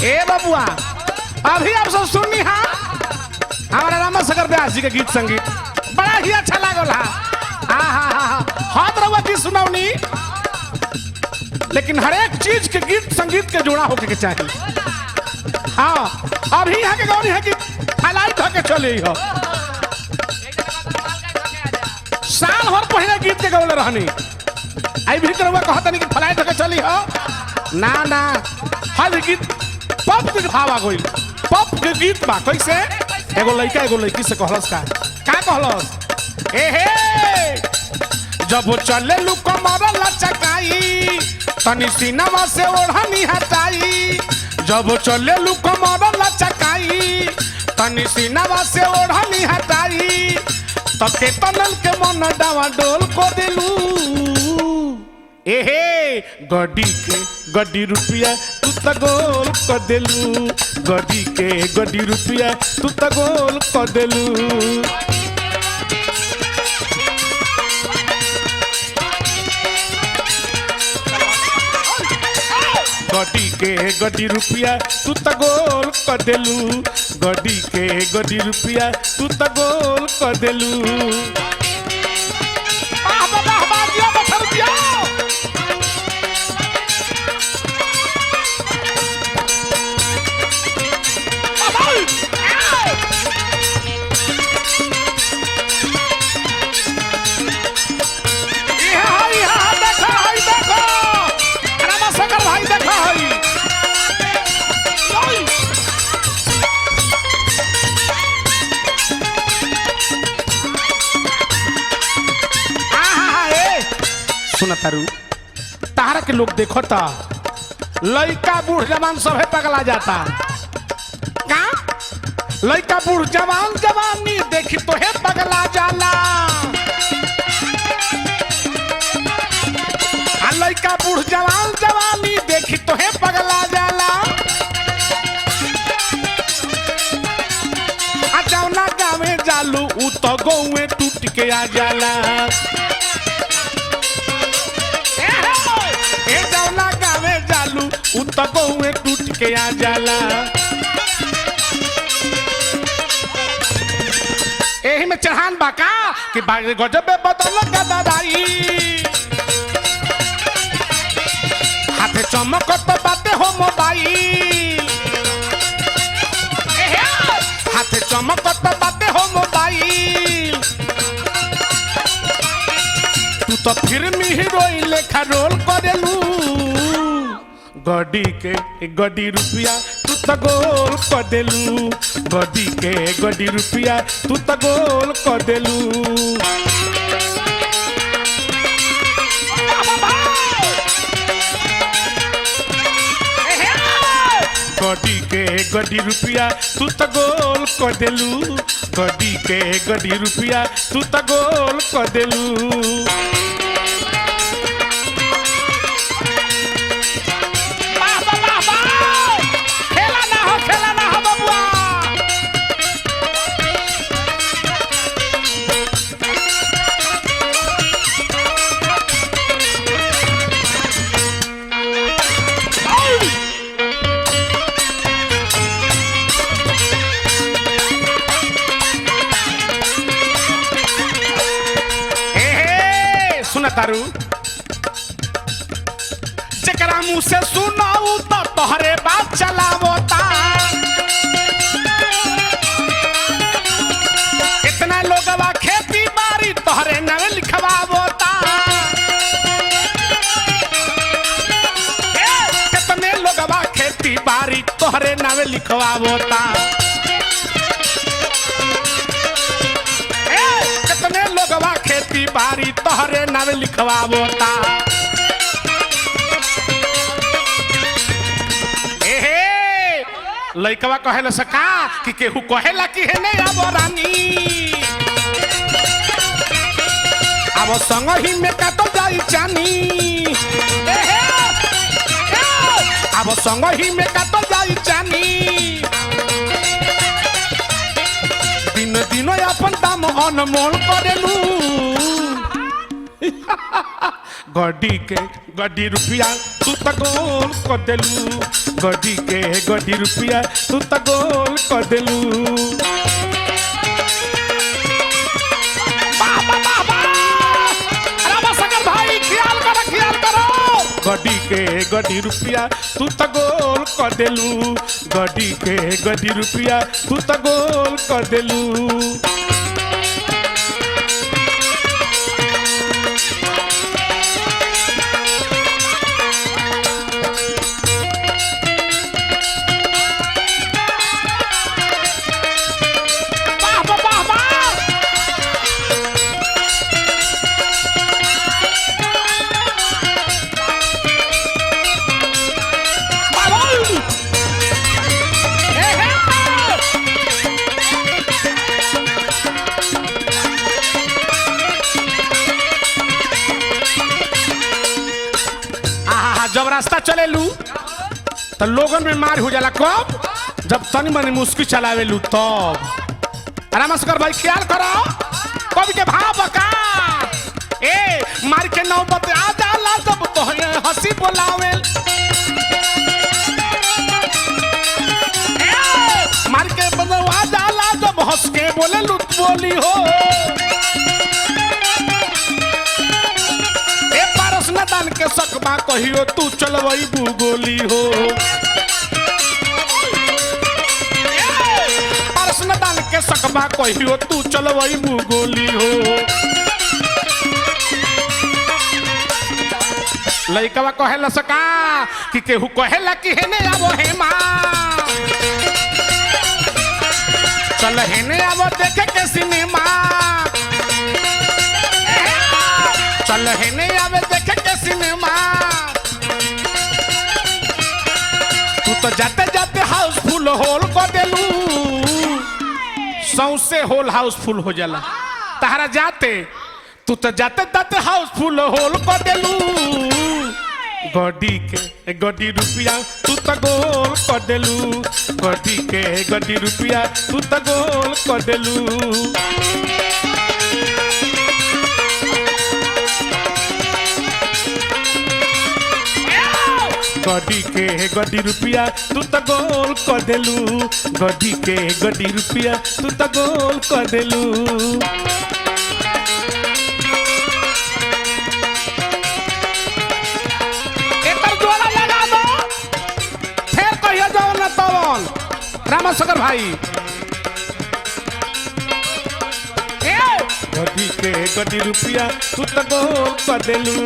ए बबुआ, अभी आप सब सुननी हा हमारा रामा शंकर व्यास जी के गीत संगीत बड़ा ही अच्छा लागल हा। हा हा हा हा हाथ रहुआ गीत सुनावनी, लेकिन हर एक चीज के गीत संगीत के जोड़ा होके के चाहिए। हाँ, अभी यहाँ के गौनी है कि फैलाई धो के चले हो। साल भर पहले गीत के गौले रहनी, आई भी रहुआ कहतनी कि फलाई धो के चली हो। ना ना, हर गीत पप के भाव आ गइल, पप के गीत बा। कैसे एगो लइका एगो लइकी से कहलस, का का कहलस? ए हे, जब चले लू कमर लचकाई, तनी सीनावा से ओढ़नी हटाई। जब चले लू कमर लचकाई, तनी सीनावा से ओढ़नी हटाई, तब के तनल के मन डावा डोल को दिलू। एहे गड्डी के गड्डी रुपया तू त गोल क देलू। गड्डी के गड्डी रुपया तू त गोल क देलू। गड्डी के गड्डी रुपया तू त गोल क देलू। गड्डी के गड्डी रुपया तू त गोल क देलू। वाह वाह वाह वाह, जिया बछर जिया। भाई देखो हई। ओय। आहा, ए, सुन तारू, तारा के लोग देखो ता लइका बूढ़ जवान सभे पगला जाता। का लइका बूढ़ जवान जवानी देखी तो हे पगला जाला। आ लइका बूढ़ जवान जवानी देखी तो हे पगला जाला। आ जौना गावे जालू उ तो गौए टूट के आ जाला। ए हो, ए जौना गावे जालू उ तो गौए टूट के आ जाला। एही में चढ़ान बा का कि बाग गजबे बदल गदराई, हाथे चमकत बाते हो मोबाइल। एहे, हाथे चमकत बाते हो मोबाइल। तू तो फिल्मी हीरोइन लेखा रोल करेलू। गड्डी के गड्डी रुपया तू त गोल क देलू। गड्डी के गड्डी रुपया तू त गोल क देलू। गड्डी के गड्डी रुपया तू त गोल क देलू। गड्डी के गड्डी रुपया तू त गोल क देलू। वाह, वाह, वाह, वाह! खेला ना हो, खेला ना हो बबुआ। ए हे, सुन तारू, जकरा मुंह से सुनाऊ तो तोहरे बात चलावता। इतना लोगवा खेती बाड़ी तोहरे नामे लिखवावता। ए, कितने लोगवा खेती बाड़ी तोहरे नामे लिखवावता। ए, कितने लोगवा खेती बाड़ी तोहरे नामे लिखवावता। एहे, लइकवा कहेला सका कि केहू कहेला कि हे नहीं आबो रानी, आबो संग ही में काटल जाई चानी। एहे, ए, आबो संग ही में काटल जाई चानी। दिन दिन अपन दाम अनमोल करेलू। गड्डी के गड्डी रुपया तू त गोल कर देलू। गड्डी के गड्डी रुपया तू त गोल कर देलू। वाह, वाह, वाह, वाह! अरे सागर भाई ख्याल करो, ख्याल करो। गड्डी के गड्डी रुपया तू त गोल कर देलू। गड्डी के गड्डी रुपया तू त गोल कर देलू। वाह, वाह, वाह, वाह! वाह, वाह! हे, हे! आहा, जब रास्ता चलेलू तो लोगन में मार हो जाला। कब? जब तनी मनी मुस्की चलावेलू तब। रामाशंकर भाई ख्याल करो, कवि के भाव बका। ए मार के नौबत आ जाला जब तोहरे हंसी बोलावे। ए मार के बनवा जाला जब हंस के बोले लुट बोली हो। ए पारस नदान के सकबा कहियो तू चलवई गोली हो। पारस नदान के सकबा कहियो तू चलवई गोली हो। लइकवा कहेला सका कि केहू कहेला कि हेने आवो हे माँ, चल हेने आवो देखे के सिनेमा, चल हेने आवे देखे के सिनेमा। तू तो जाते जाते हाउसफुल होल कर देलू। सौसे होल हाउसफुल हो जाला तहरा जाते। तू तो जाते जाते हाउसफुल होल कर देलू। गड्डी के गड्डी रुपया तू त गोल कर देलू। गड्डी के गड्डी रुपया तू त गोल कर देलू। गड्डी के गड्डी रुपया तू त गोल कर देलू। गड्डी के गड्डी रुपया तू त गोल कर देलू। एकर जोड़ा लगा दो, फिर कहियो जाओ न तवन। रामाशंकर भाई ए गड्डी के गड्डी रुपया तू त गोल कर देलू।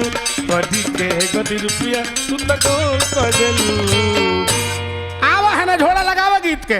गड्डी के गड्डी रुपया तू त गोल कर देलू। आवा है ना झोड़ा लगावा गीत के।